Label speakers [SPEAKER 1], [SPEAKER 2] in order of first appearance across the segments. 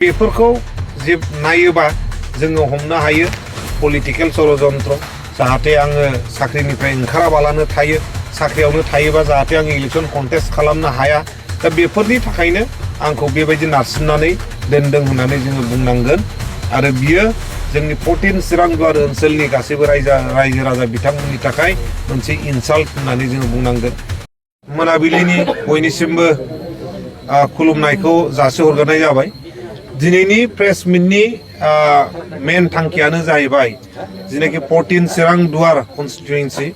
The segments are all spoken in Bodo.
[SPEAKER 1] बेफोरखौ जे नायोबा जोङो हमनो हायो पलिटिकेल षड़यंत्र जाहाथे आङो साख्रिनिफ्राय ओंखाराबालानो थायो साख्रियावनो थायोबा जाहाथे आं इलेक्शन कन्टेस्ट खालामनो हाया दा बेफोरनि थाखायनो आंखौ बेबायदि नारसिननानै दोनदों होननानै जोङो बुंनांगोन आरो बियो जोंनि 14 चिरांदुवार ओनसोलनि गासैबो रायजो राजा बिथांमोननि थाखाय मोनसे इनसाल्ट होननानै जोङो बुंनांगोन मोनाबिलिनि बयनिसिमबो खुलुमनायखौ जासिहरग्रोनाय जाबाय दिनैनि प्रेस मिटनि मेन थांखियानो जाहैबाय जेनाखि 14 चिरांदुवार कन्स्टिट्युएन्सि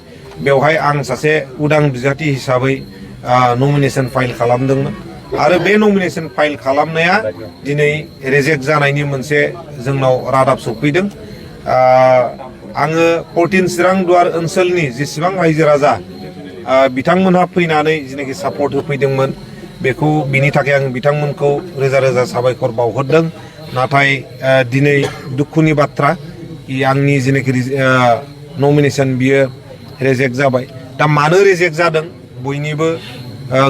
[SPEAKER 1] बेवहाय आं सासे उदां बिजाथि हिसाबै नमिनेशन फाइल खालामदोंमोन आरो बे नमिनेशन फाइल खालामनाया दिनै रिजेक्ट जानायनि मोनसे जोंनाव रादाब सफैदों आङो 14 चिरांदुवार ओनसोलनि जेसेबां रायजो राजा बिथांमोनहा फैनानै जेनाखि सापर्ट होफैदोंमोन बेखौ बिनि थाखाय आं बिथांमोनखौ रोजा रोजा साबायखर बावहरदों नाथाय दिनै दुखुनि बाथ्रा आंनि जेनाखि नमिनेशन बियो रिजेक्ट जाबाय दा मानो रिजेक्ट जादों बयनिबो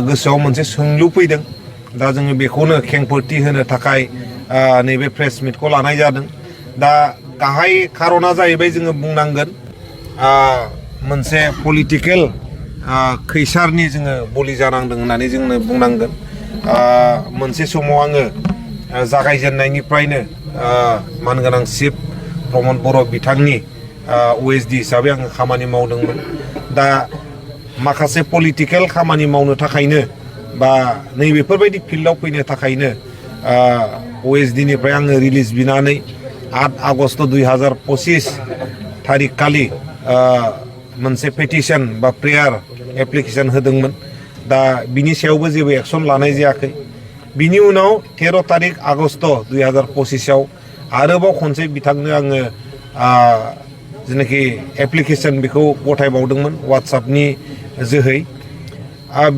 [SPEAKER 1] गोसोआव मोनसे सोंलु फैदों दा जोङो बेखौनो खेंफोरथि होनो थाखाय नैबे प्रेस मिटखौ लानाय जादों दा गाहाय खारना जाहैबाय जोङो बुंनांगोन मोनसे पलिटिकेल खैसारनि जोङो बलि जानांदों होननानै जोङो बुंनांगोन मोनसे समाव आङो जागायजेननायनिफ्रायनो मानगोनां चिफ प्रमद बर' बिथांनि OSD हिसाबै आङो खामानि मावदोंमोन दा माखासे पलिटिकेल खामानि मावनो थाखायनो बा नैबेफोरबायदि फिल्डआव फैनो थाखायनो OSD निफ्राय आङो रिलिज बिनानै 8 आगस्ट 2025 थारिख खालि मोनसे पेटिशन बा प्रेयार एप्लिकेशन होदोंमोन दा बिनि सायावबो जेबो एक्शन लानाय जायाखै बिनि उनाव 13 तारिख आगस्ट 2025 आव आरोबाव खनसे बिथांनो आङो जेनाखि एप्लिकेशन बेखौ गथायबावदोंमन WhatsAppनि जोहै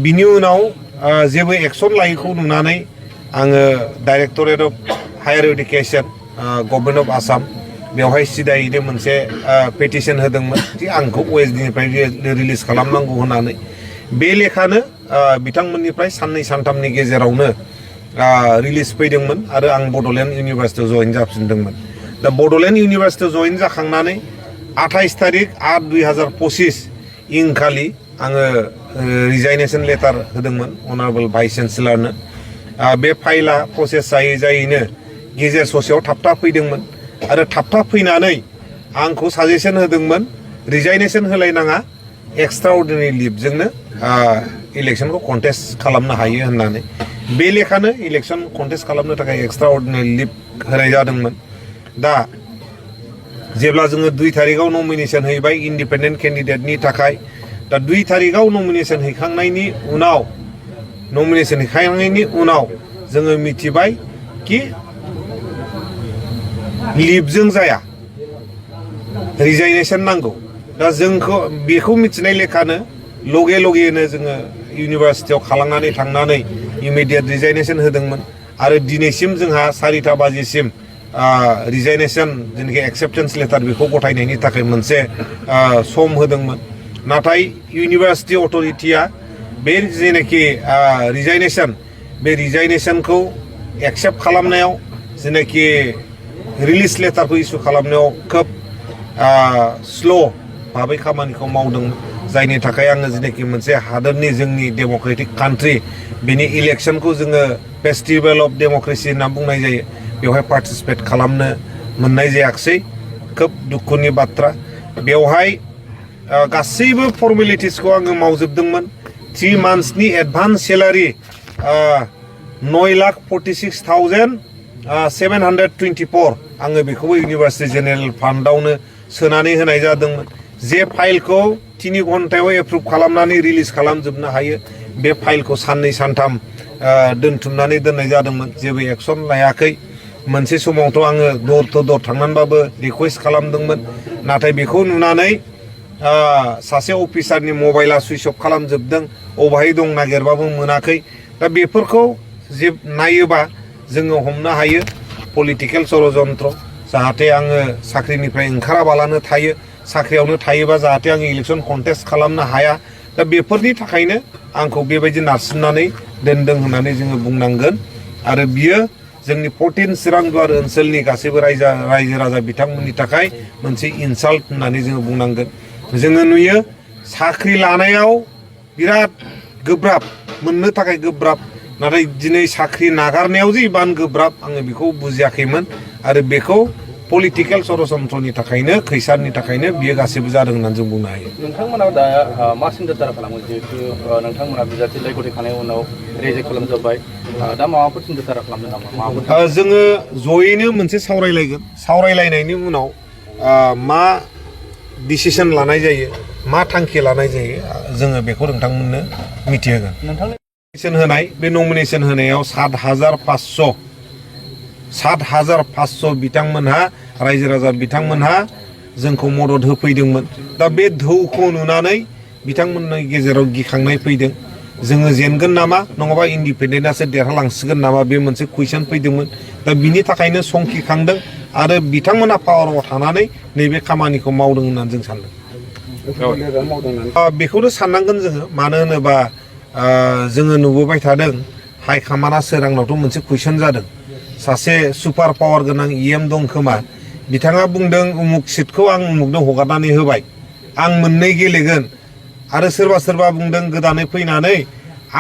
[SPEAKER 1] बिनि उनाव जेबो एक्शन लायैखौ नुनानै आङो directorate of higher education government of Assam बेवहाय सिदायैनो मोनसे पेटिशन होदोंमोन जे आंखौ OSD निफ्राय रिलिज खालामनांगौ होननानै बे लेखानो बिथांमोननिफ्राय साननै सानथामनि गेजेरावनो रिलिज फैदोंमोन आरो आं बड'लेण्ड इउनिभारसिटियाव जइन जाफिनदोंमोन दा बड'लेण्ड इउनिभारसिटियाव जइन जाखांनानै 28 तारिख 8 2025 इंखालि आङो रिजाइनेशन लेटार होदोंमोन अनारेबल भाइस चेन्सेलरनो बे फाइला प्रसेस जायैनो गेजेर ससेयाव थाबथा फैदोंमोन आरो थाबथा फैनानै आंखौ साजेसन होदोंमोन रिजाइनेशन होलायनाङा एक्सट्रा अर्डिनारि लिभजोंनो इलेक्शनखौ कन्टेस्ट खालामनो हायो होननानै बे लेखानो इलेक्शन कन्टेस्ट खालामनो थाखाय एक्सट्रा अर्डिनारि लिभ होनाय जादोंमोन दा जेब्ला जोङो 2 तारिखआव नमिनेशन हैबाय इन्डिपेन्डेन्ट केन्डिडेटनि थाखाय दा 2 तारिखआव नमिनेशन हैखांनायनि उनाव जोङो मिथिबाय कि लिभजों जाया रिजाइनेशन नांगौ दा जोंखौ बेखौ मिथिनाय लेखानो लगेनो जोङो इउनिभारसिटियाव खालामनानै थांनानै इमिडियेट रिजाइनेशन होदोंमोन आरो दिनैसिम जोंहा 4टा बाजिसिम रिजाइनेशन जेनाखि एक्सेप्टेन्स लेटार बेखौ गथायनायनि थाखाय मोनसे सम होदोंमोन नाथाय इउनिभारसिटि अथरिटिया बे जेनाखि रिजाइनेशनखौ एक्सेप्ट खालामनायाव जेनाखि रिलिज लेटारखौ इसु खालामनायाव खोब स्ल' भाबै खामानिखौ मावदोंमोन जायनि थाखाय आङो जेनाखि मोनसे हादोरनि जोंनि डेम'क्रेटिक कान्ट्रि बिनि इलेक्शनखौ जोङो फेस्टिभेल अफ डेम'क्रेसि होनना बुंनाय जायो बेवहाय पार्टिसिपेट खालामनो मोननाय जायाखिसै खोब दुखुनि बाथ्रा बेवहाय गासैबो फर्मेलिटिसखौ आङो मावजोबदोंमोन 3 मान्थ्सनि एडभान्स सेलारि 9,46,724 आङो बेखौबो इउनिभार्सिटि जेनेरेल फान्डआवनो सोनानै होनाय जादोंमोन जे फाइलखौ 3 घन्टायाव एप्रुभ खालामनानै रिलिज खालामजोबनो हायो बे फाइलखौ साननै सानथाम दोनथुमनानै दोननाय जादोंमोन जेबो एक्शन लायाखै मोनसे समावथ' आङो दर टु दर थांनानैबाबो रिकुवेस्ट खालामदोंमोन नाथाय बेखौ नुनानै सासे अफिसारनि मबाइला सुइच अफ खालामजोबदों अबेहाय दं नागिरबाबो मोनाखै दा बेफोरखौ जे नायोबा जोङो हमनो हायो पलिटिकेल षड़यंत्र जाहाथे आङो साख्रिनिफ्राय ओंखाराबालानो थायो साख्रियावनो थायोबा जाहाथे आं इलेक्शन कन्टेस्ट खालामनो हाया दा बेफोरनि थाखायनो आंखौ बेबायदि नारसिननानै दोनदों होननानै जोङो बुंनांगोन आरो बियो जोंनि 14 चिरांदुवार ओनसोलनि गासैबो रायजो राजा बिथांमोननि थाखाय मोनसे इनसाल्ट होननानै जोङो बुंनांगोन। जोङो नुयो साख्रि लानायाव बिराद गोब्राब, मोननो थाखाय गोब्राब, नाथाय दिनै साख्रि नागारनायाव जे इमान गोब्राब आङो बेखौ बुजियाखैमोन आरो बेखौ पलिटिकेल षड़यन्त्रनि थाखायनो खैसारनि थाखायनो बियो गासैबो जादों होननानै जों बुंनो हायो।
[SPEAKER 2] नोंथांमोना दा मा सिन्था खालामो जिहेतु नोंथांमोना बिजाथि गथायखांनायनि उनाव रेजेक्ट खालामजाबाय, दा माबाफोर सिन्था खालामदों नामा?
[SPEAKER 1] जोङो जयैनो मोनसे सावरायलायगोन, सावरायलायनायनि उनाव मा डिसिसन लानाय जायो, मा थांखि लानाय जायो, जोङो बेखौ नोंथांमोननो मिथिहोगोन। नोमिनेसन होनाय, बे नमिनेसन होनायाव 7,500 बिथांमोनहा रायजो राजा बिथांमोनहा जोंखौ मदद होफैदोंमोन। दा बे धौखौ नुनानै बिथांमोननि गेजेराव गिखांनाय फैदों, जोङो जेनगोन नामा नङाबा इन्डिपेन्डेन्टआसो देरहालांसिगोन नामा, बे मोनसे कुइसन फैदोंमोन। दा बिनि थाखायनो संखिखांदों आरो बिथांमोना पावाराव थानानै नैबे खामानिखौ मावदों होननानै जों सानदों। बेखौनो साननांगोन जोङो, मानो होनोबा जोङो नुबोबाय थादों हाइकमान्डआ सोरांनावथ' मोनसे कुइसन जादों, सासे सुपार पावार गोनां EM दं खोमा, बिथाङा बुंदों उमुक सिटखौ आं उमुकनो हगारनानै होबाय, आं मोननै गेलेगोन, आरो सोरबा बुंदों गोदानै फैनानै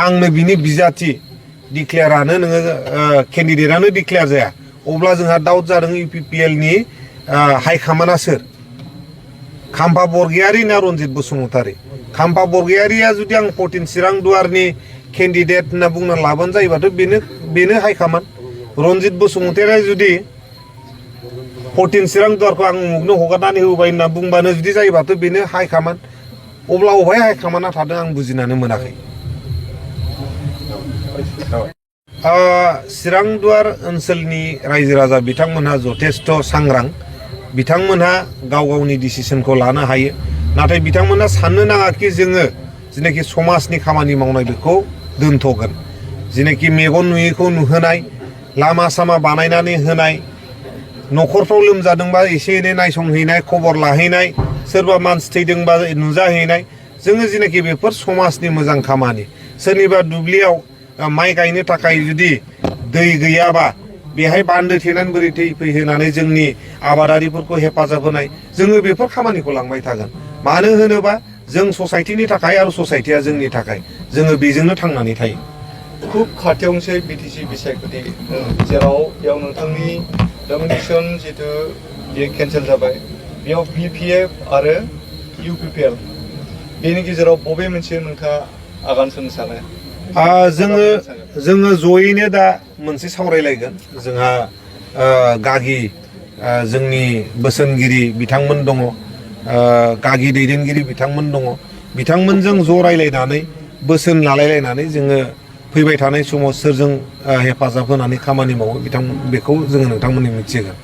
[SPEAKER 1] आंनो बिनि बिजाथि डिक्लेयारानो नोङो केन्डिडेटआनो डिक्लेयार जाया, अब्ला जोंहा डाउट जादों UPPL नि हाइकमान्डआ सोर, खाम्फा बरगयारी ना रनजित बसुमतारी। खाम्फा बरगयारीया जुदि आं 14 चिरांदुवारनि केन्डिडेट होनना बुंना लाबानो जायोबाथ' बेनो हाइकमान्ड। रनजित बसुमतारीया जुदि 14 चिरांदुवारखौ आं उमुकनो हगारनानै होबाय होनना बुंबानो जुदि जायोबाथ' बेनो हाइकमान्ड। अब्ला अबेहाय हाइकमान्डआ थादों आं बुजिनानै मोनाखै। चिरांदुवार ओनसोलनि रायजो राजा बिथांमोनहा जथेस्थ' सांग्रां, बिथांमोनहा गाव गावनि डिसिसनखौ लानो हायो, नाथाय बिथांमोना साननो नाङा कि जोङो जेनाखि समाजनि खामानि मावनाय बेखौ दोनथ'गोन। जेनाखि मेगन नुयैखौ नुहोनाय, लामा सामा बानायनानै होनाय, न'खरफ्राव लोमजादोंबा एसे एनै नायसंहैनाय, खबर लाहैनाय, सोरबा मानसि थैदोंबा नुजाहैनाय, जोङो जेनाखि बेफोर समाजनि मोजां खामानि। सोरनिबा दुब्लियाव माइ गायनो थाखाय जुदि दै गैयाबा बेहाय बान्दो थेनानै बोरै दै फैहोनानै जोंनि आबादारिफोरखौ हेफाजाब होनाय, जोङो बेफोर खामानिखौ लांबाय थागोन। मानो होनोबा जों ससाइटिनि थाखाय आरो ससाइटिया जोंनि थाखाय, जोङो बेजोंनो थांनानै थायो।
[SPEAKER 3] खुब खाथियावनोसै BTC बिसायख'थि, जेराव बेयाव नोंथांनि नमिनेसन जितु बेयो केन्सेल जाबाय, बेयाव BPF आरो UPPL बेनि गेजेराव बबे मोनसे नोंथाङा आगान सुरनो सानो?
[SPEAKER 1] जोङो जयैनो दा मोनसे सावरायलायगोन। जोंहा गागि जोंनि बोसोनगिरि बिथांमोन दङ, गागि दैदेनगिरि बिथांमोन दङ, बिथांमोनजों ज' रायलायनानै बोसोन लालायलायनानै जोङो फैबाय थानाय समाव सोरजों हेफाजाब होनानै खामानि मावो बेखौ जोङो नोंथांमोननो मिथिहोगोन।